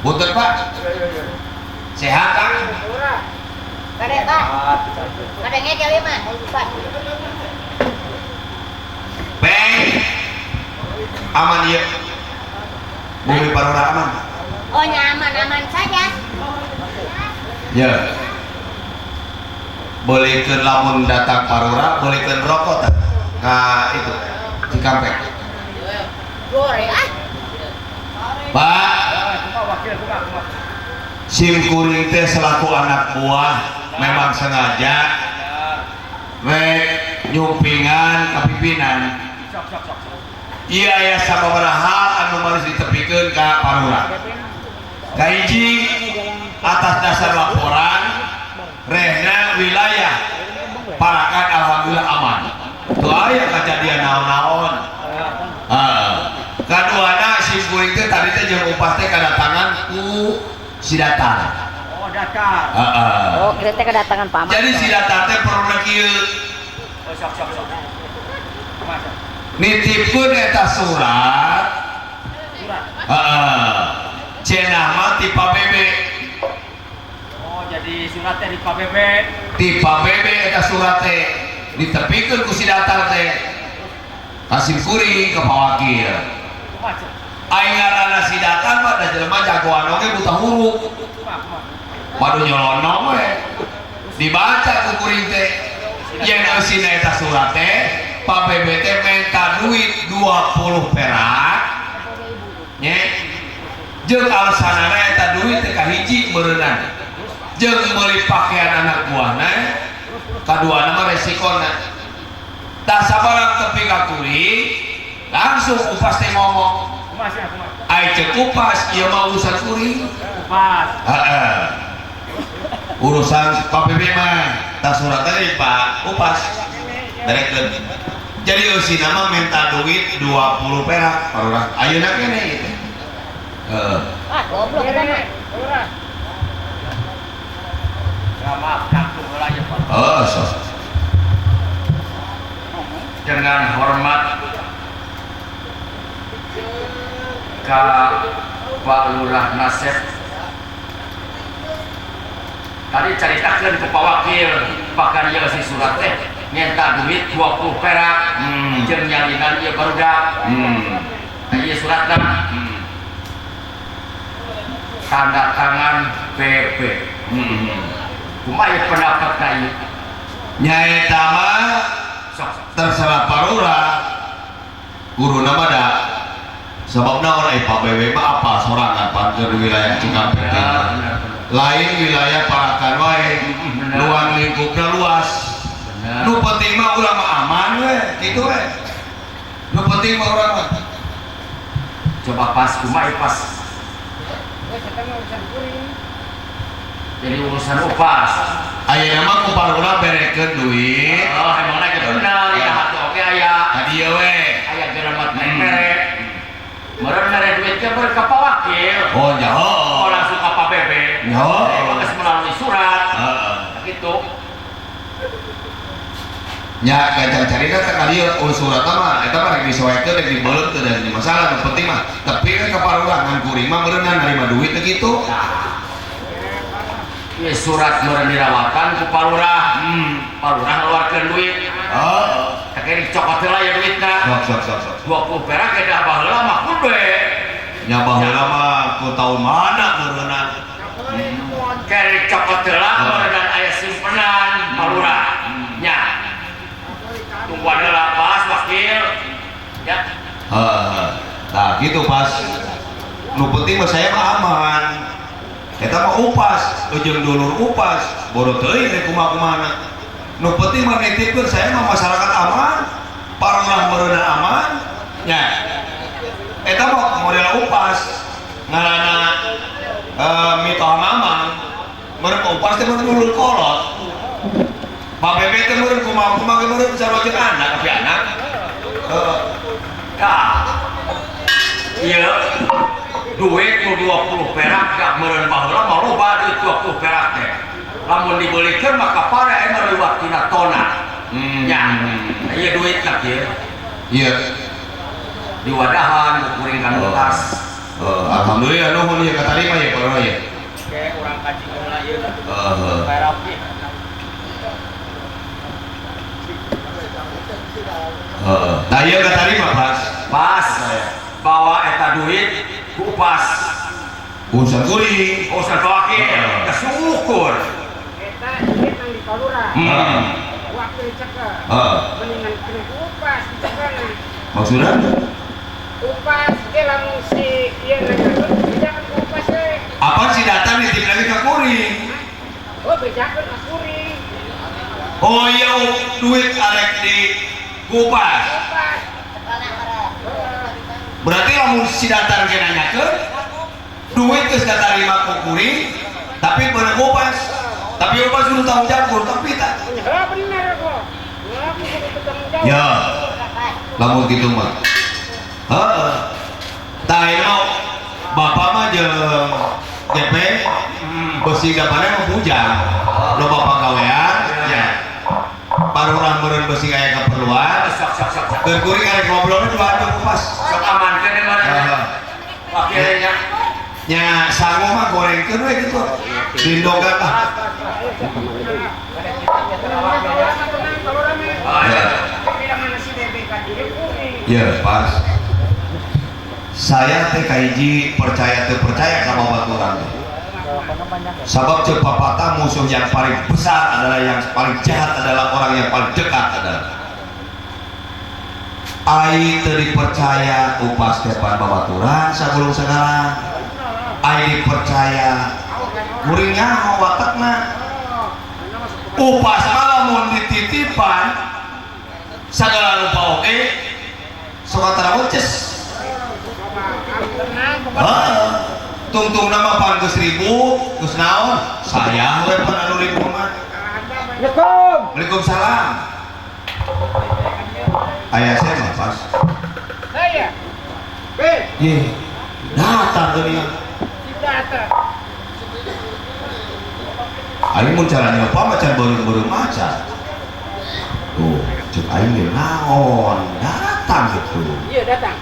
Punten, Pak. Sehat, Kang? Kade, Pak. Kade ngegel ieu mah, Pak. Beng. Aman ieu. Bumi Parura aman. Oh, nya aman-aman saja. Ya. Bolehkeun lamun datang Parura, bolehkeun rokok tah. Ka itu Cikampek. Gore ah. Pak, sim kuring teh selaku anak buah memang sengaja rek nyumpingan ka pimpinan. Iya, aya sababaraha hal anu harus ditepikeun ka Parura. Kahiji, atas dasar laporan rehna wilayah Parakan alhamdulillah aman. Tuh aya kejadian naon-naon. Ah. Kaduana, sim kuring teh tadi teh jeung upas teh kadatangan ku si Datar. Oh, datar. Heeh. Oh, kira teh kedatangan paman. Jadi si Datar teh perlu kieu. Oh, sok sok sok. Kumaha? Nitipkeun eta surat. Surat. Heeh. Cenah mah ti Pak Bebe. Oh, jadi suratnya di Pak Bebe. Ti Pak Bebe eta surat teh ditepikeun ku si Datar teh. Ka sim kuring ke Pak Wakil. Kumaha? Aing ngaranna si Datar mah da jelema jagoan oge buta huruf. Kumaha kumaha? Waduh, nyolonong we. Dibaca ku kuring teh. Yen eusina eta surat teh Pak Bebe teh minta duit 20 perak. Nye. Jeung alasanana eta duit teh kahiji meureunana. Jeung meuli pakaian anak buahna, kaduana mah resikona. Tah, sabarang tepi ka kuring, langsung upas teh ngomong. Kumaha sih, kumaha? Ai ceuk upas ieu mah urusan kuring. Upas. Heeh. Urusan Pak BB mah, tah surat tadi Pak Upas. Berekeun. Jadi eusina mah minta duit 20 perak Parurah. Ayeuna kene gitu. Heeh. Ah, goblok eta mah. Ya, maaf, nangtung heula ya, Pak. Oh, sok. Dengan hormat ka Pak Lurah Nasep, tadi caritakeun ke Pak Wakil, bahkan ieu si surat teh minta duit 20 perak jeung nyalinan ieu barudak. Nah, ieu suratna, tanda tangan PP. Kumaha ieu pendapatna ieu? Nyaeta mah Sok sok. Terserah Parura. Guru mah da sebab naon, ai Pak BW mah apa sorangan pan di wilayah Cikampek teh. Ya, benar, benar. Lain wilayah Parakan wae. Ruang lingkupna luas. Nu penting mah urang mah aman we, kitu we. Nu penting mah urang mah. Coba pas, kumaha ieu pas? Jadi urusan upas. Ayeuna mah ku Parura berekeun duit. Oh, emang lagi benar ya, hati oke aya. Tadi ieu we. Aya geremet mere. Meureun mere duitnya meureun ka Pak Wakil. Oh, nyaho. Oh, langsung ka Pak Bebe. Nyaho. Emang geus melalui surat. Heeh. Gitu. Nya gancang carita teh ka dieu oh surat mah eta mah rek disoekeun, rek dibeuleum, teu jadi masalah. Nu penting mah tepi we ka Parura, ngan kuring mah meureunna narima duit teh kitu. Nah. Ieu surat meureun dirawatan ku Pak Lurah. Pak Lurah ngeluarkeun duit. Oh. Tak kira dicokot heula ya duitna. Sok sok sok sok. 20 perak ge dah baheula mah kudu. Nya baheula mah ku tahun mana meureunna. Kere cokot heula Oh. meureun aya simpenan Pak Lurah. Nya. Tungguan heula pas wakil. Ya. Heeh. Nah, gitu pas. Nu penting mah saya mah aman. Eta mah upas, ujung dulur upas, bodoh teuing rek kumaha-kumahana. Nu penting mah nitipkeun saya mah masyarakat aman, parurah meureunna aman. Nya. Eta mah model upas ngaranna mitoha mamang. Meureun upas teh meureun dulur kolot. Pak Bebe teh meureun kumaha-kumaha ge meureun sarua jeung anak, tapi anak. Heeh. Tah. Ieu duit nu 20 perak gak meureun baheula mah loba duit 20 perak teh. Lamun dibelikeun maka pare emang lewat tina tona. Ya. Nah, ieu duitna kieu. Iya. Diwadahan ku kuring kana Oh. tas. Alhamdulillah nuhun ieu katarima ya para ya. Oke, urang kaji heula ieu. Heeh. Rapi. Heeh. Tah ieu katarima pas. Pas. Bawa eta duit ku upas. Urusan kuring, urusan wakil, kesyukur. Eta duit nang di kalurah. Waktu dicekel. Mendingan kena upas dicekelna. Maksudna? Upas ge lamun si ieu nanyakeun bejakeun ku upas we. Apa si datang nitip lagi ka kuring? Oh, bejakeun ka kuring. Oh iya, duit arek di kupas. Upas. Berarti lamun si datang ge nanyakeun duit geus katarima ku kuring tapi bener upas. Tapi upas kudu tanggung jawab kudu tapi tak. Heeh bener kok. Ngaku kudu tanggung jawab. Ya. Lamun kitu mah. Heeh. Tah ieu mah bapak mah jeung DP beusi gapana mah bujang. Loba pagawean ya. Parurang meureun beusi aya keperluan. Sok. Keur kuring arek ngobrolna di Bandung upas. Sok amankeun mana nya. Wakilnya. Nya sangu mah gorengkeun we kitu. Dindogan ah. Ya, pas. Saya teh kahiji percaya teu percaya ka babaturan teh. Sabab ceuk papatah musuh yang paling besar adalah yang paling jahat adalah orang yang paling dekat adalah. Ai teu dipercaya upas teh pan babaturan sagulung sagala. Ai dipercaya kuring nyaho watakna. Upas mah lamun dititipan sagala rupa oge sok antara ces. Heeh. Tungtung nama pan geus ribu, geus naon? Sayang we pan anu ribu mah. Assalamualaikum. Waalaikumsalam. Ayah saya mah pas. Saya. Be. Ye. Datang geuning. Datang. Aing mun cara nyoba macan beureum-beureum macan. Tuh, cek aing ge naon? Datang gitu. Iya, datang.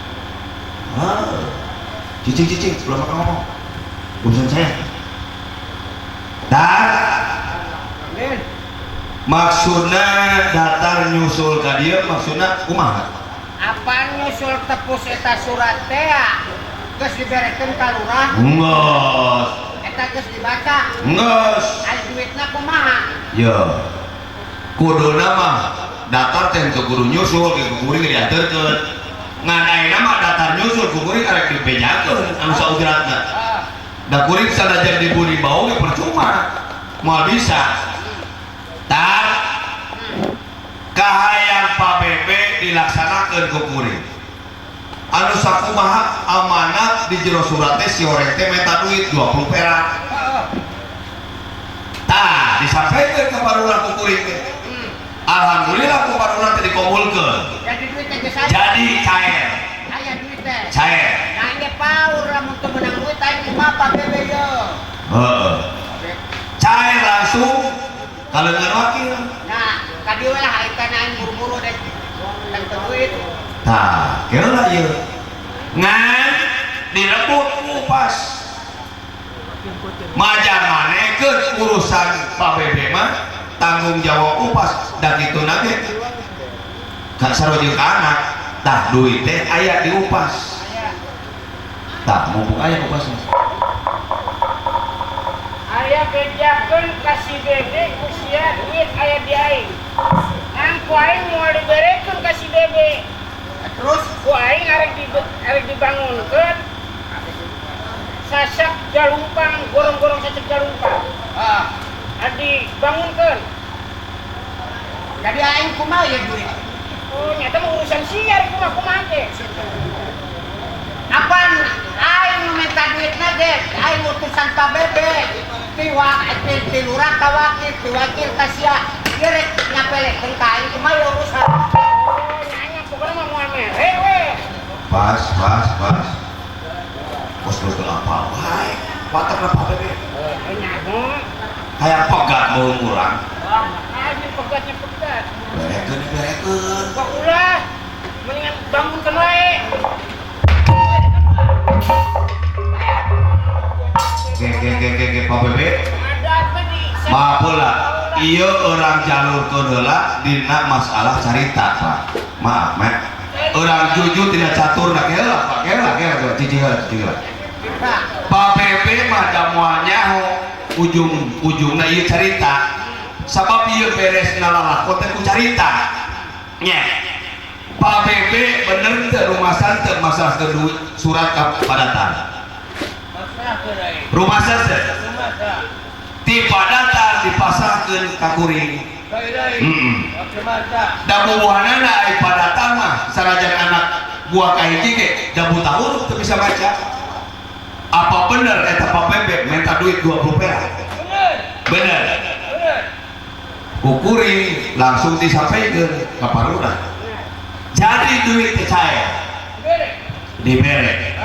Heeh. Cicing-cicing, sebelum makan ngomong. Urusan saya. Dan maksudna datang nyusul ka dieu maksudna kumaha? Apa nyusul tepus eta surat teh? Geus diberekeun ka lurah? Geus. Eta geus dibaca? Geus. Ari duitna kumaha? Ya. Kuduna mah datar teh teu kudu nyusul ke kuring dianterkeun. Ngan ayeuna mah datar nyusul ku kuring arek dibejakeun anu saujratna. Da kuring sanajan dibudi bau ge percuma. Moal bisa. Tar kahayang Pak BB dilaksanakeun ku kuring. Anu sakumaha amanat di jero surat teh si horeng teh menta duit 20 perak. Tah disampaikan ka parurah ku kuring teh. Alhamdulillah ku parurah teh dikumpulkeun. Jadi duit teh geus aya. Jadi cair. Aya duit teh. Cair. Nah ini paur lamun teu meunang duit aing mah Pak BB ye. Heeh. Cair langsung kaleungan wakil. Nah, ka dieu lah aing teh aing buru-buru deh. Teu duit. Tah, keula ieu. Ngan direbut ku upas. Majar manekeun urusan Pak BB mah tanggung jawab upas da kitu na ge. Ka sarua jeung ka anak, tah duit teh aya di upas. Tah mumpung aya upasna. Aya bejakeun ka si Bebe ku sia duit aya di aing. Ngan ku aing moal diberekeun ka si Bebe. Terus ku aing arek dibangunkeun sasak jalumpang, gorong-gorong sasak jalumpang. Ah, arek dibangunkeun. Jadi aing kumaha ya duit? Oh, nyata mah urusan sia arek kumaha-kumaha teh. Apaan aing nu minta duitna ge, aing utusan Pak Bebe. Ti ti lurah ka wakil, ti wakil ka sia. Ieu rek nyapelekeun ka aing kumaha ya urusan. Oh, nya aing pokona mah moal mere we. Pas. Kos geus teu apal wae. Watakna Pak Bebe. Nyaho. Hayang pegat beuheung urang. Anjir pegatnya pegat. Berekeun. Kok ulah mendingan bangunkeun wae. Maaf heula, ieu urang jalurkeun heula dina masalah carita, Pak. Maaf, Mek. Urang jujur tidak caturna heula, Pak. Heula, heula, cicing heula, cicing heula. Pak Bebe mah da moal nyaho ujung-ujungna ieu carita. Sabab ieu beres ngalalakon teh ku carita. Nya. Pak Bebe bener teu rumasan teu masalah duit surat ka padatan. Rumasan teu? Ti padatan dipasahkeun ka kuring. Heeh. Da bubuhanana ai padatan mah sanajan anak buah kahiji ge da buta huruf teu bisa baca. Apa bener eta Pak Bebe minta duit 20 perak? Bener. Ku kuring langsung disampaikan ke Pak Lurah. Jadi duit teh cair. Dibere.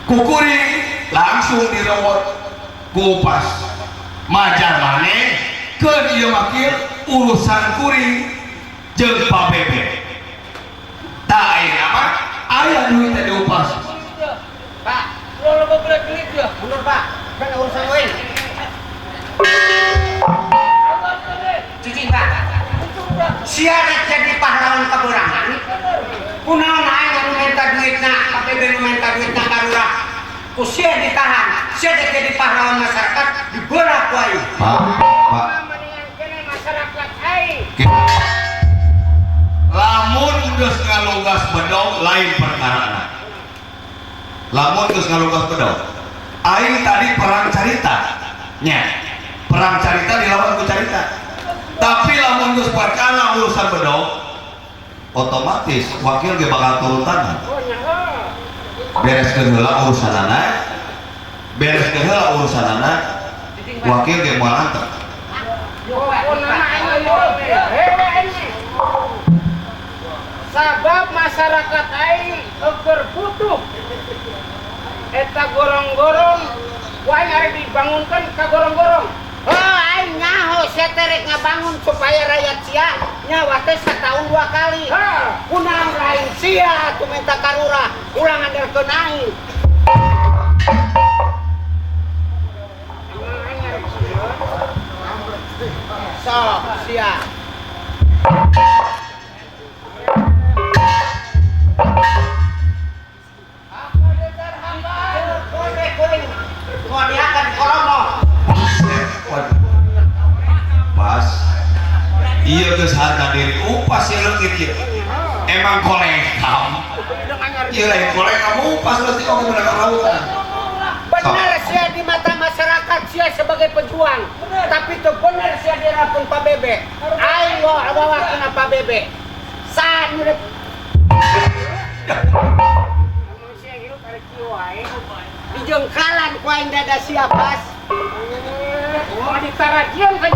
Ku kuring langsung direwot ku upas. Majar maneh keun ieu makil urusan kuring jeung Pak Bebe. Tah ayeuna mah aya duit teh diupas. Pak, mundur Pak, kan urusan lain. Cicing Pak, sia rek jadi pahlawan keberangan. Kunaon aing anu minta duitna, Pak Bebe nu minta duitna ka lurah. Ku sia ditahan, sia rek jadi pahlawan masyarakat dibelah ku aing. Pak, Pak. Mendingan kene masyarakat aing. Lamun geus ngalugas bedog lain perkarana. Lamun geus ngalugas bedog. Aing tadi perang carita. Nya. Perang carita dilawan ku carita. Tapi lamun geus perkara urusan bedog, otomatis wakil ge bakal turun tangan. Oh nya heuh. Bereskeun heula urusanana. Bereskeun heula urusanana. Wakil ge moal antep. Pokona aing mah hewe aing. Sabab masyarakat aing keur butuh eta gorong-gorong ku aing arek dibangunkeun ka gorong-gorong. Oh, aing nyaho sia teh rek ngabangun supaya rakyat sia nyawa teh setahun 2 kali. Hah. Kunaon lain sia atuh minta ka lurah, ulah ngandelkeun aing. Emang aing arek sieun. Sok sia. Pas iya geus harga diri upas ieu leungit ieu. Emang kolekam. Ieu lain kolekam upas leutik oge bener lautan. Bener sia di mata masyarakat sia sebagai pejuang. Tapi teu bener sia dirapun Pak Bebe. Aing bawa kena Pak Bebe. Sa nu rek Emang sia hirup arek kieu wae. dijengkalan ku aing dada sia pas. Mau ditarajian ka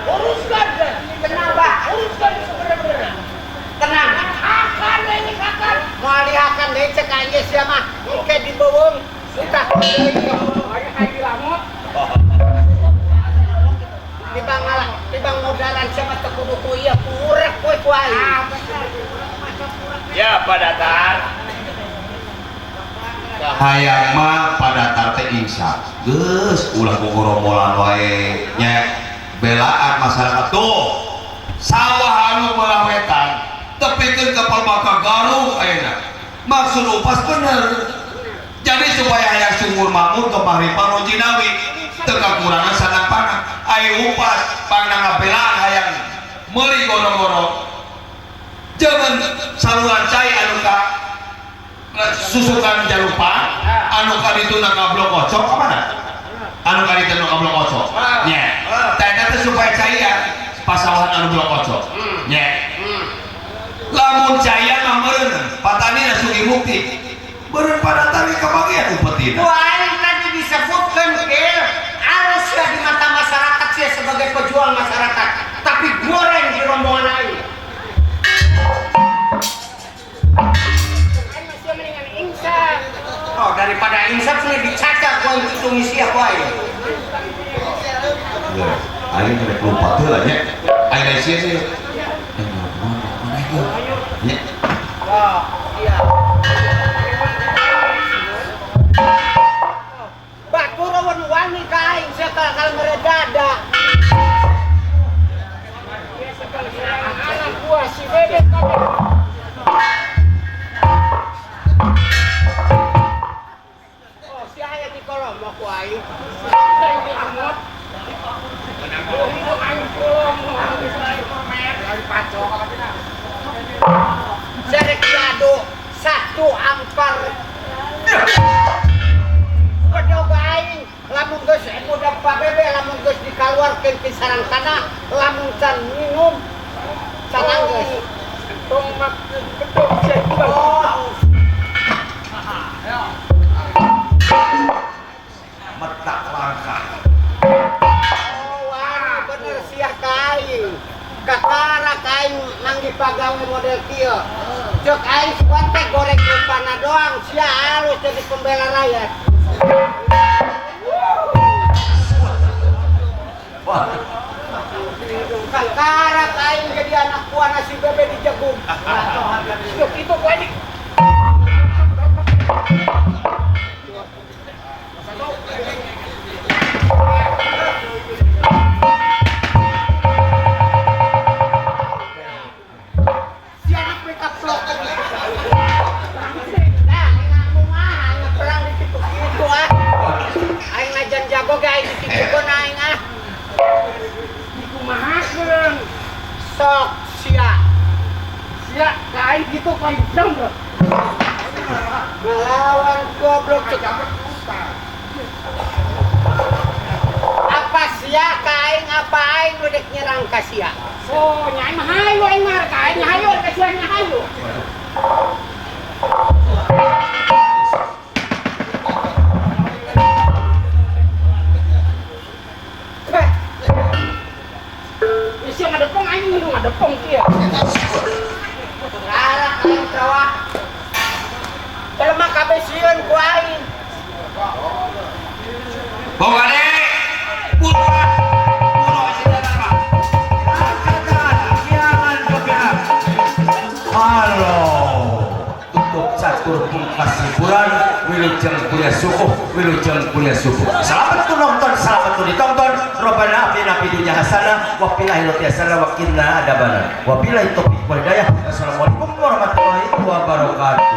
uruskan deh. Tenang, Pak. Uruskan sebener-bener. Tenang. Akan ini akan. Moal dihakan deui cek aing ge sia mah. Engke dibeuweung. Utah. Aing aing dilamot. Tibang ngalah, tibang modalan sia mah teu kudu ku ieu kurek we ku aing. Ya Padatar. Hayang mah Padatar teh insaf. Geus ulah gogoromolan wae nya belaan masyarakat tuh. Sawah anu belah wetan tepikeun ka Palbaka Garung ayeuna. Maksud upas bener. Jadi supaya hayang sumur makmur ke Pahripan Jinawi teu kakurangan sanang panang. Aya upas pangna ngabelaan hayang meuli gorong-gorong. Jangan saluran cai anu ka susukan jalupa anu ka dituna ka blok kocok ka mana? Anu ka dituna ka blok kocok. Nya. Tah eta teh supaya caian pasawahan anu blok kocok. Nya. Lamun caian mah meureun patanina sugih mukti. Meureun padatani kabagian upetina. Ku aing tadi disebutkeun kieu alus sia di mata masyarakat sia sebagai pejuang masyarakat, tapi goreng di rombongan aing. Aing mah sia mendingan insaf. Oh, daripada insaf nih dicaca ku aing kitu ngisi ku aing. Ya, aing rek lupa teh lah nya. Aing lain sia sih. Nya. Oh, iya. sia kalau mere dada. Anak buah si Bebek kabeh. Oh, si aya di kolom ku aing. Aing diamot. Aing kolom Serek diadu satu ampar. Bedog aing lamun geus budak Pak Bebe lamun geus dikaluarkeun ti sarang tanah lamun can minum can anggeus. Tong mak bedog sia. Oh. Metak langkah. Oh, wah, bener sia ka aing. Kakara ka aing manggih pagawe model kieu. Cek aing sugan teh goreng rupana doang, sia halus jadi pembela rakyat. Wah. Kakara ka aing jadi anak buah nasi Bebe dijegum. Cek itu ku aing. Si anak mereka plok. Nah, ngomong ah, aing perang di situ kitu ah. Aing najan jago ge aing ditipu na aing ah. Dikumahakeun. Sok sia. Sia ka aing kitu ku aing jam. Ngelawan goblok cek. Apa sia ka aing apa aing nu dek nyerang ka sia? Oh, nya aing mah hayu aing mah ka aing hayu ka sia nya hayu. Heh, Sia ngadepong aing nu ngadepong kieu. Arah aing sawah. Jelema kabeh sieun ku aing. Bogade putra putra Sidharma. Angkatan kiaman kebenar. Halo. Tutup catur pungkas hiburan wilujeng kuliah subuh, wilujeng kuliah subuh. Selamat tu nonton, selamat tu ditonton. Robbana atina fid dunya hasanah wa fil akhirati hasanah wa qina adzabannar. Wa billahi taufiq wal hidayah. Wassalamualaikum warahmatullahi wabarakatuh.